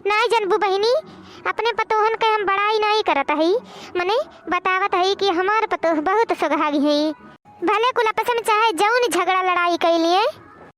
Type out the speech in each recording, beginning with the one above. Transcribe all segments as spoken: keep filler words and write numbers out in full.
नाई जनबू बहिनी, अपने पतोहन के हम बड़ाई नाई करत हई, मने बतावत हई कि हमार पतोह बहुत सुगहागी हई। भले कुल आपस में चाहे जौन झगड़ा लड़ाई कइ लिए,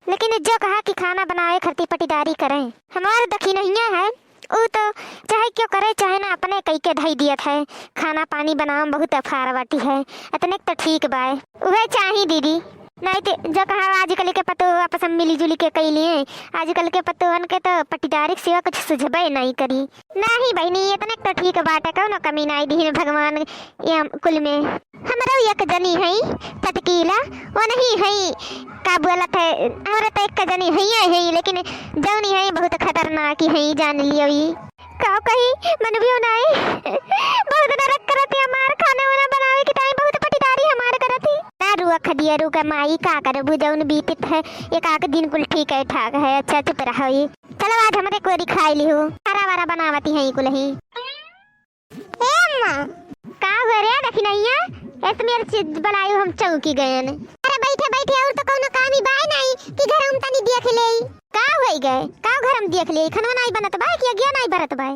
लेकिन जो कहा कि खाना बनावे खरती पटीदारी करें। हमार दखिनहिया है, ऊ तो चाहे क्यों करे चाहे ना, अपने कई के धई दियत है। खाना पानी बनावे में बहुत अफार बाटी है, अतने तो ठीक बाय। उहे चाही दीदी, नाई ते जो कहा आजकल के पतोह आपस में मिली जुली के कइ लिए। आजकल के पतोहन के तो पटीदारी के सिवा कुछ सुझबे नाई करी। नाहीं बहिनी, इतने तो ठीक बाटे, कौनो कमी नाई दिहिन भगवान ये कुल में। हमरो एक जनी हई चटकीला, वो नहीं हई, का बोलत है, हमरे तो एक जनी हई हई, लेकिन जौनी हई बहुत खतरनाक ही हई, जान लियो ई। का कही, मन भी नाई, बहुत नरक करत है हमार, खाना वाना बनावे के टाइम बहुत पटीदारी हमार करत ही। ना रुआ खदिया रुका माई, का करबू, जौन बीतत है, एक आक दिन कुल ठीक है ठाक है। अच्छा चुप रहो ई। चलो आज हमरे कोरी खाई लिहू, हरा वारा बनावती है कुल ही। ए अम्मा। का हुआ रे दखिनैया? एस मेर चीज बनायु हम चौकी गयन। अरे बैठे बैठे और तो कौनो काम ही बाय नाई कि घर हम तनी देख लेई। का होई गए? का घर हम देख लेई? खनवा नाई बनत बाय कि अगिया नाई बरत बाय?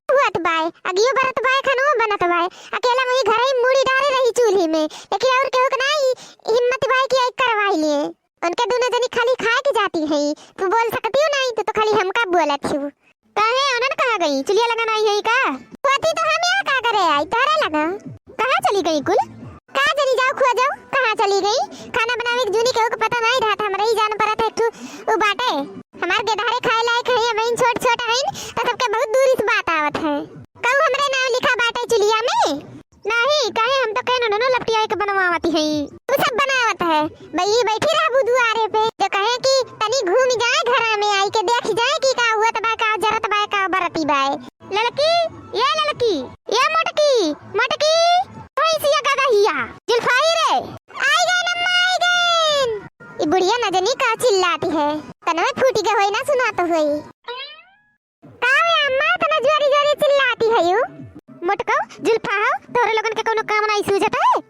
हुअत बाय, अगियो बरत बाय, खनवा बनत बाय। अकेला वही घर ही मूड़ी डारे रही चूल्ही में, लेकिन और केहू के नाई हिम्मत बाय कि आई करवाई लिए। उनके दोनों जनी खाली खाए के जाती हैं, तू बोल सकती हो नाई, तू तो खाली हमका बोलत हो। काहे, उन्हन कहाँ गई? चुलिया लगा नाई है का? होती तो हम यहाँ का करे आई, तोहरे लगा। कहाँ चली गई कुल? का जनी, जाओ खुआ जाओ, कहाँ चली गई? खाना बनावे के जूनी केहू के पता नाई रहत, हमरे ही जान परत है। एक ठू उ बाटे, हमार गेदहरे खाए लायक है, अबहिन छोट छोट हईन, तो सबके बहुत दूरी से बात आवत है। कहू हमरे नाम लिखा बाटे चुलिया में? नाहीं, काहे, हम तो कहनो ननो लपटियाई के बनवावत हई। तू सब बनावत है, बई बैठी रहबू दुआरे पे। जो कहे कि तनी घूम जाए घरा में, आई के देख जाए कि का हुअत बा, का जरत बा, का बरती बा। ललकी, ये ललकी, ये मोटकी, मोटकी, भैंसिया गदहिया, जुल्फाई रे। आई गए अम्मा, आई गए। ई बुढ़िया न जनी का चिल्लाती है, कनवे फूटी के होई ना सुनात होई। का वे अम्मा इतना जोरी जोरी चिल्लाती है यू? मोटकऊ, जुल्फा हो, तोहरे लोगन के कौनो काम नाई सूझत है?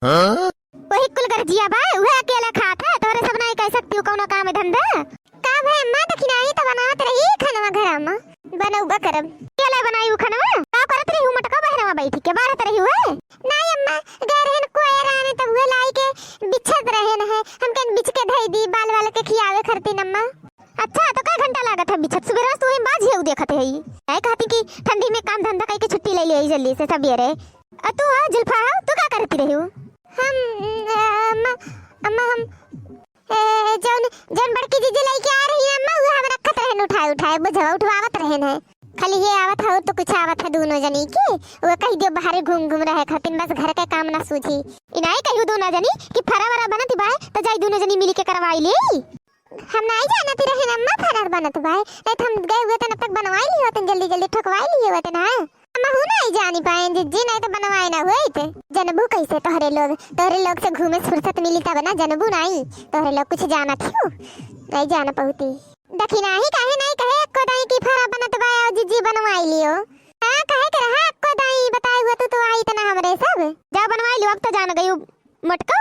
हाँ? वही कुल गरजिया बा, उहे अकेला खात है, तोहरे सब नाई कह सकती हूँ कौनो काम धंधा। का भे अम्मा, दखिनाई तो बनावत रही खनवा घरा में, बनौबा करब। अकेला बनाई उ खनवा? का करत रही हूँ मोटका बहरवा बैठी के, बाढ़त रही हुए? नाई अम्मा, गए रहन कोयर आने तब हुए लाई के बिछत रहन है, हम कहन बिछ के धई दी, बाल बाल के खियावे खरतीन अम्मा। अच्छा, तो कै घंटा लागत है बिछत? सुबेरवा से तू ही बाझ हेऊ देखत है। ऐ कहती कि ठंडी में काम धंधा कइके छुट्टी ले ले जल्दी से सबेरे। अ तू हो जुल्फा हो, तू का करती रही हो? हम, अ, अम्मा, अम्मा हम, ए, जौन, जौन बड़की जीजी लइके आ रही है अम्मा, वो हम रखत रहन उठाए उठाए, बुझवा उठवावत रहन है। खाली ये आवत है और तो कुछ आवत है दोनों जनी की, वो कह दियो बाहरे घूम घूम रहे खातिर, बस घर के काम ना सूझी। इनाई कहियो दोनों जनी कि फरा वरा बनत बाय, तो जाई दोनों जनी मिली के करवाई ले। हम नाई जानत रहन अम्मा फरार बनत बाय, नहीं तो हम गए हुए तन अब तक बनवाई लिए होतन, जल्दी जल्दी ठोकवाई लिए होतन। हाँ, हम हूँ नाई जानी पाएन जिज्जी, नहीं तो बनवाए ना हुए थे। जनबू कैसे तोहरे लोग, तोहरे लोग से घूमे से फुर्सत मिली तब ना, जनबू नाई, तोहरे लोग कुछ जानत हो, नाई जान पहुती। दखिनाही काहे नाई कहे एको दाई की फरा बनत बाय और जिज्जी बनवाई लियो। हाँ, कहे के रहा एको दाई बताए हुए तू तो आई इतना हमरे सब। जा बनवाई लियो, अब तो जान गई मोटको।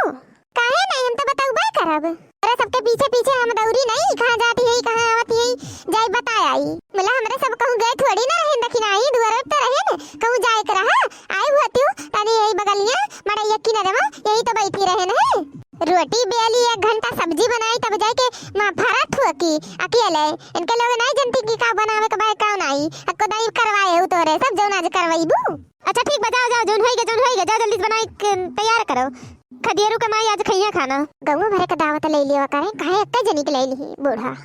काहे नहीं, हम तो बतउबे करब। तोरा सबके पीछे पीछे हम दौरी नहीं, कहाँ जाती है, कहाँ आवती है, जाई बताए आई। मुला हमरे सब कहूँ गए थोड़ी ना रहेन, दखिनाही दुआरे पे रहेन, कहूँ जाए के रहा, आई हुआ त्यू, तनी यही बगलिया, मड़ैया किनारे में, यही तो बैठी रहेन है। रोटी बेली, एक घंटा सब्जी बनाई, तब जाए के माँ फरत हुआ की अकेले। इनके लोग नहीं जानती कि का बनावे के बाय, का नहीं। अक्को दाई करवाए हो तोरे सब, जौन आज करवाईबू। अच्छा ठीक बा, जाओ, जाओ, जौन होइगे, जौन होइगे, जाओ जल्दी से बनाई के तैयार करो। खदियरू के माई आज खइया खाना। गौवा भरे के दावत ले लियो करे, काहे एक्के जनी के ले ली बूढ़ा।